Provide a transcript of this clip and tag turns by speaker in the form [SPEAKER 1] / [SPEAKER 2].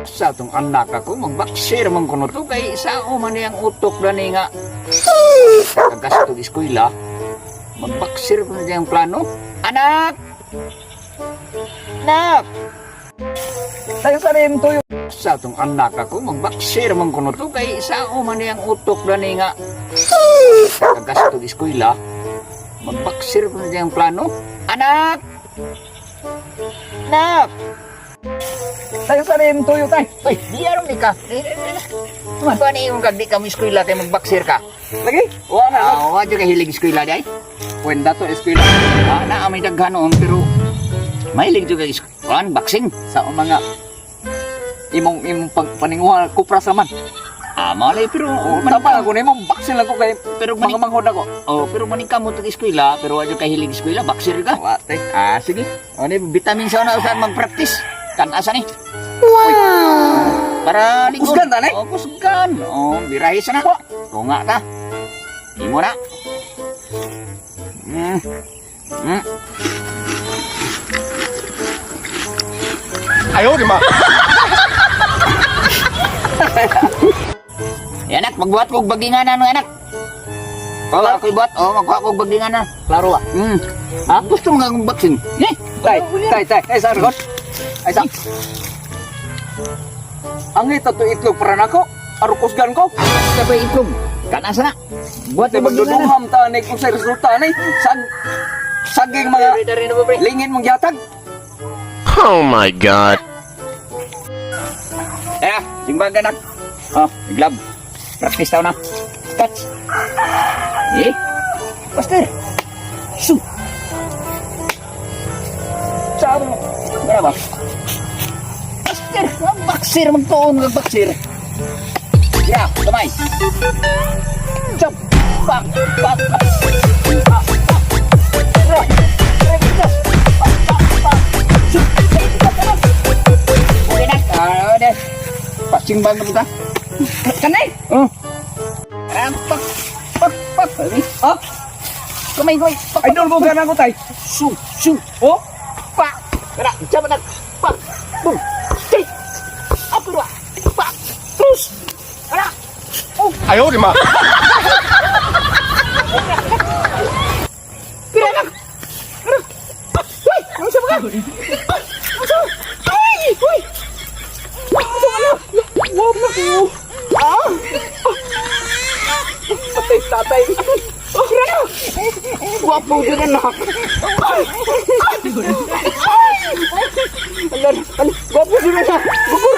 [SPEAKER 1] Sa atong anak ako, magbaksir man kuno to kay sao man niyang utok gani nga. Kagasto eskwela, magbaksir kuno niyang plano. Anak! Anak!
[SPEAKER 2] Tayo sa rin tuyo.
[SPEAKER 1] Sa atong anak ako, magbaksir man kuno to kay sao man niyang utok gani nga. Kagasto eskwela, magbaksir kuno niyang plano. Anak! Anak!
[SPEAKER 2] Tayo sa rin tuyo tay.
[SPEAKER 1] Uy, di aron ni ka. Ba ni imong kag di ka mo eskwela kay magbaksir ka?
[SPEAKER 2] Lagi. Wa na.
[SPEAKER 1] Ah, wa jud ka hilig eskwela di ay.
[SPEAKER 2] Kwenda to eskwela.
[SPEAKER 1] Ah, naa may daghan noon pero mahilig jud kay kuan boxing.
[SPEAKER 2] Sa mga imong imong pag paninguha kupras naman.
[SPEAKER 1] Ah, malay pero
[SPEAKER 2] Oh,
[SPEAKER 1] maning
[SPEAKER 2] tama ako nimo boxing lang ko kay
[SPEAKER 1] pero
[SPEAKER 2] mga
[SPEAKER 1] maning,
[SPEAKER 2] manghod ako.
[SPEAKER 1] oh, pero maning kamo tag eskwela pero wa jud ka hilig eskwela, boxer ka.
[SPEAKER 2] Wa tay.
[SPEAKER 1] Ah, sige. O ni vitamin sa una usahan mag-practice. Kan asa ni? Wow! Para lingon.
[SPEAKER 2] Kusgan ta, ni?
[SPEAKER 1] Oh, kusgan. Oh, birahi sa na. Tunga ta. Imo na.
[SPEAKER 3] 哎呦我的妈！
[SPEAKER 1] Eh, anak, magbuhat kog baginganan, anak. Oh, ako'y buhat. Oh, magbuhat kog baginganan.
[SPEAKER 2] Klaro ah.
[SPEAKER 1] Ha? Gusto mo nga akong boxing? Eh,
[SPEAKER 2] Tay, tay, tay. Ay sa likod. Ay sa. Ang ito to itlog para nako. Aro kusgan ko.
[SPEAKER 1] Sabay itlog. Kanasa na. Buhat
[SPEAKER 2] Tay
[SPEAKER 1] kog baginganan.
[SPEAKER 2] magdudungham ta ni kung sa resulta ni sag saging mga
[SPEAKER 1] Dari na ba, pre?
[SPEAKER 2] lingin mong gihatag.
[SPEAKER 3] Oh my God.
[SPEAKER 1] Eh, simbag anak. Oh, glove. Practice tao na. Touch. Eh, Master. Su. Saan mo? Bravo. Master, ang boxer, magtuon ng boxer. Yeah, kamay. Jump. Back, back. Ah, ah. Right, right, yes. Back, back, back. Su. Back, back. Okay na. Ah, okay. Pasimbang na po ta.
[SPEAKER 2] Kanay.
[SPEAKER 1] Oh. Ah, pak, pak, pak.
[SPEAKER 2] Ah,
[SPEAKER 1] Kamay, kamay. Pak,
[SPEAKER 2] idol ko gana ko tay.
[SPEAKER 1] Su, su.
[SPEAKER 2] Oh,
[SPEAKER 1] Pak. Kena, jam anak. Pak. Bum. Straight. Apa dua? Pak. Terus. Kena. Oh.
[SPEAKER 3] 哎呦我的妈！
[SPEAKER 1] Pira anak. Anak. Uy, ano sa mga? Ano sa? Ay, uy. Ano sa ano?
[SPEAKER 2] Wow na ko. Ah! Patay tatay.
[SPEAKER 1] Pira na. Gwapo din anak. Ay. Ay. Ay. Gwapo din anak. Gwapo